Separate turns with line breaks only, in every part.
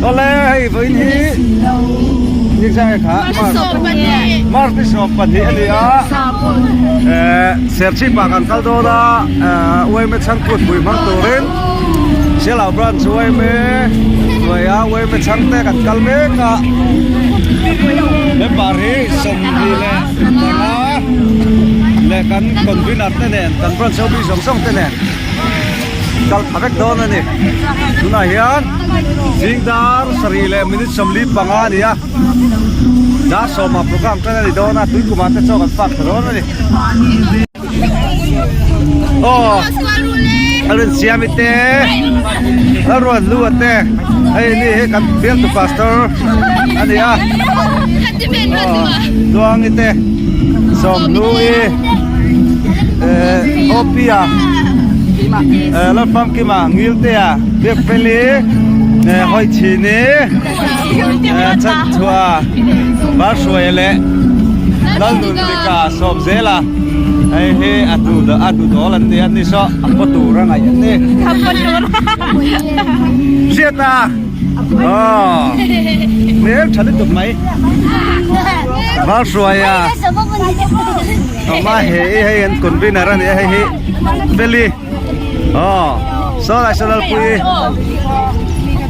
Awle hei vawiin hi Nizai kha March ni 12 a ni a eh Serchhip ah kan kal dawn a eh Uaime chhangkut pui hmang turin Sialau branch Uaime hnuaia Uaime chhangte kan kal mek a member hi 25 leh kan convener te nen kan branch ho mi zawng zawng te nen. Kal pha vek dawn a ni. Tunah hian zing dar sarih leh minute 45 a ni a. Dar sawmah program tan a ni dawn a, tui kumah te chaw kan fak tha dawn a ni. Aw, a rawn siam i te, a rawn lu a te, hei ni hi kan bialtu pastor a ni a. Aw, Tluang i te, Sawmhnu i. Eh, Opia eh, Lalfamkima Ngiltea Biakfeli eh, Hawichhini eh, Chhanchhuah Valhruaia leh Lalnunlika Sawmzela hei hi a hnu a hnu dawl an ni an ni saw a paw tur a ngaih an ni hriata aw hmel tha lutuk mai Valhruaia Awma hei hei an convener a ni a hei hi Feli aw saw lai saw Lalpuii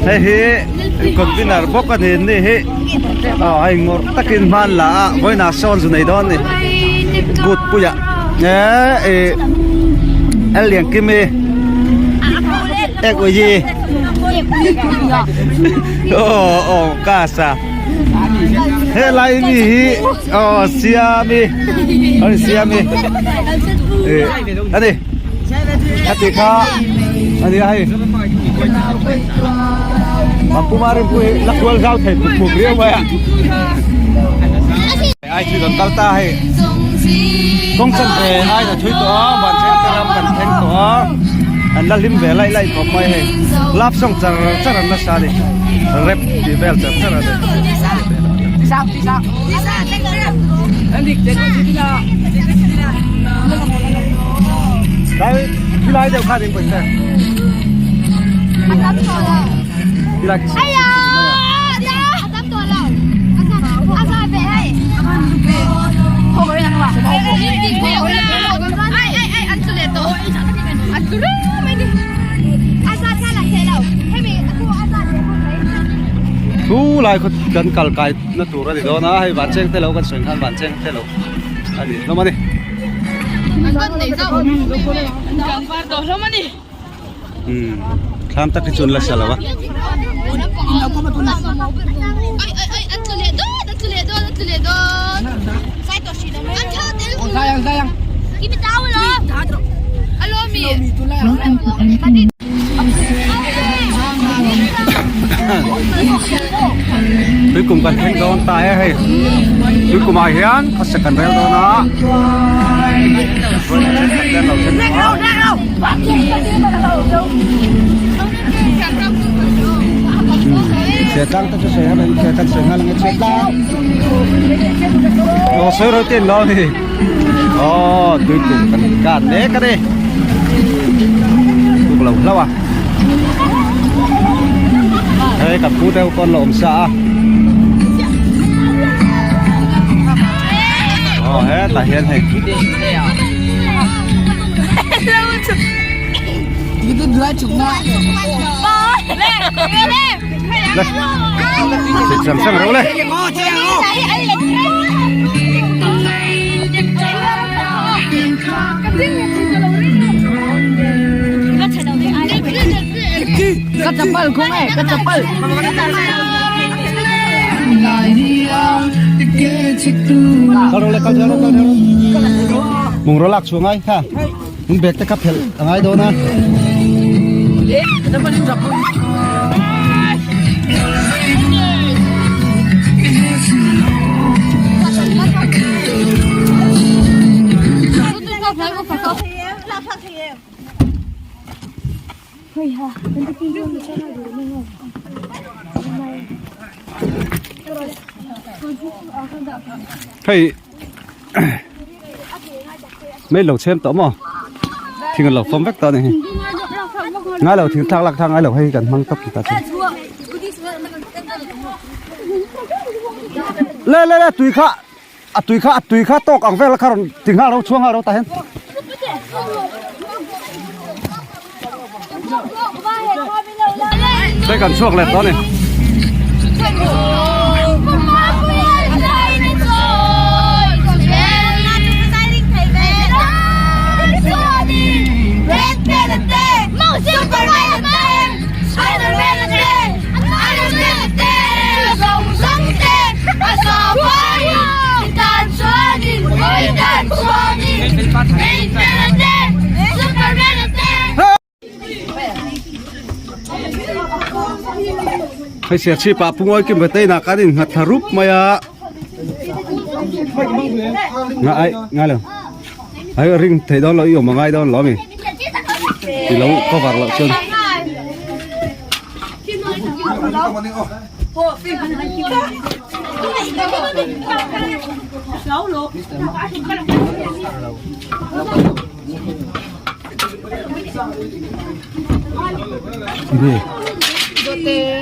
hei hi convener bawk a ni an ni hi aw hei ngawrh takin hman la a vawiinah sawn zu nei dawn a ni kut puiah eh ih Liankimi ek uyi aw aw kasa helai mi hi aw siami aw siami ani hati kha ani a hei Pumari pui lakual zau thei puk puk riau mai a ai thui kan kal ta hei kawng chan ve ai na thui tawh a van cheng te ram kan thleng tawh a an la hlim ve laih laih khawp mai hei love song char char an nasa a ni rap tih vel char char a ni. Dai khilai deuh khan in pawisa. Khilai khi. Thu lai khaw kan kal kai na tur a ni dawn a hei van cheng te lo kan sawi khan van cheng te lo a ni hlawm a ni. Umm thlam tak hi chuan la sa lo a. Tuikum kan thleng dawn ta e hei tuikum ah hian khawsak kan rel dawn a Chhiatlang te chu sawi hal ang che kan sawi nghal ang e chhiatlang aw sawi ro te an lo ni aw tuikum kan kan mek a ni tuk lo hlauh a hei kan pu deuh pawn la awm sa a aw hetah hian hei Sang sang rau le.
Ka chapal khong e, ka chapal.
Kal rau le kal rau kal rau. Mung ro lak chuang ai kha. Mung bag te kha phel angai dawn a. Hei Mấy lẩu xem tỏ mò Thing lẩu phong vek ta này Ngay lẩu thing thak lak thang ngay lẩu hay cần mang tóc ta chứ. Le le le tui kha a tui kha a tui kha tawk ang vel kha rawn ti nghal ro chhuang nghal ro tah hian. Hei kan chhuak leh tawh a ni. Hei Serchhip ah Pungawi Kim Vateina kan in nghat thla rup mai a nga ai ngai lo ai ring thei dawn lo i awm a ngai dawn lo ami ti lo cover loh chuan.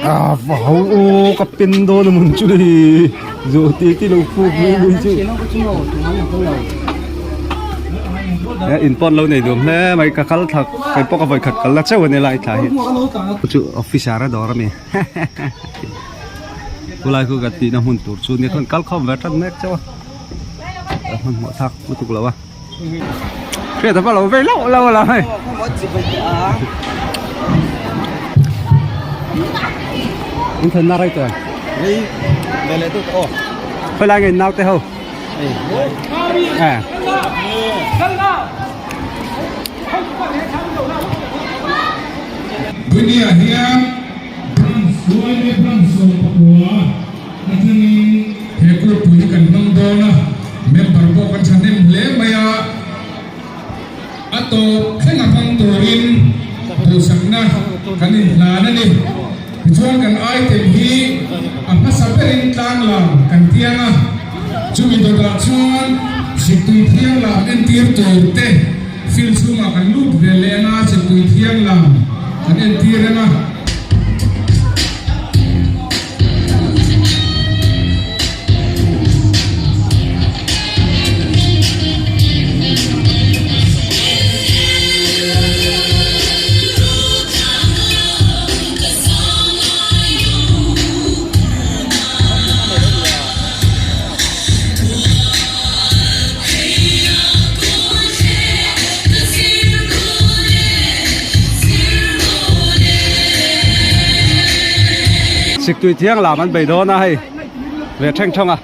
À vào ô cặp pin đó là mình chú đi rồi tí tí lâu phu mình chú in pon lo nei duam hle mai ka kal thak kai pawh ka vawi khat kal la chauh a ni lai thla hi chu officer a dawr a mi khulai khu ka tihna hmun tur chu nia khawn kal khawm ve tan mek chauh a hmanhmawh thlak lutuk lo a. Hriat a va lo vei lauh lauh a la hei. In then na rei tawh.
Rei ve leh tawh aw.
Khawi lai nge in naute ho? Eh.
Dunia hian branch YMA branch 19 atangin he group hi kan hmang dawn a, member pawh kan thahnem hle mai a, a tawp thleng a hmang turin duhsakna kan inhlan a ni. Tichuan kan item hi a hmasa berin tlang lam kan tiang a, chumi dawtah chuan Siktui Thiang lam entir tur te field chhungah kan lut ve leh anga Siktui Thiang lam kan entir anga.
Siktui thiang lam an bei dawn a hei ve thleng thawng a.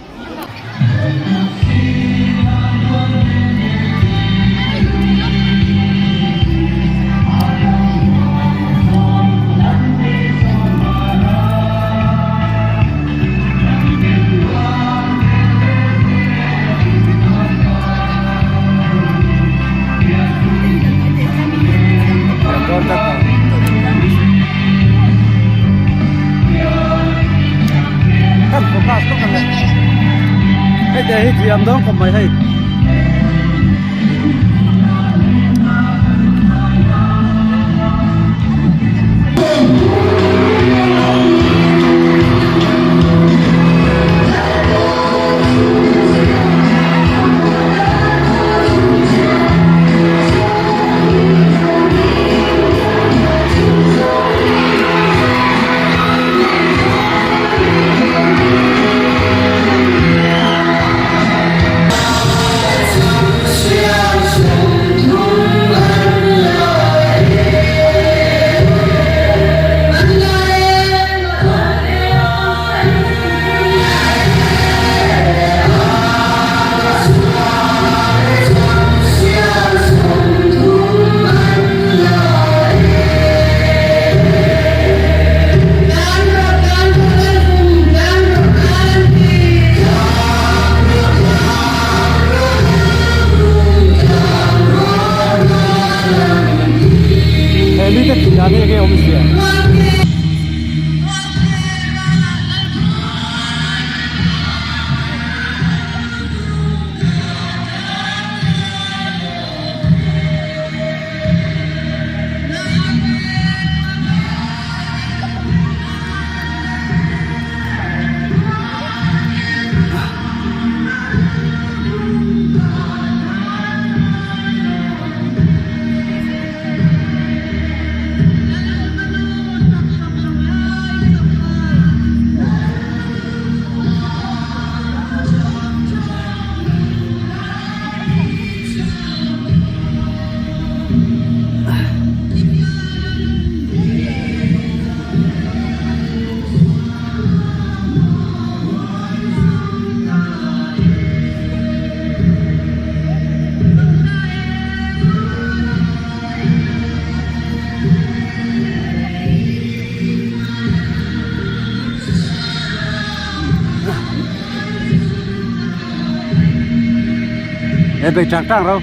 Hei te hi thiam dawn khawp mai hei. E bei tang tang ro.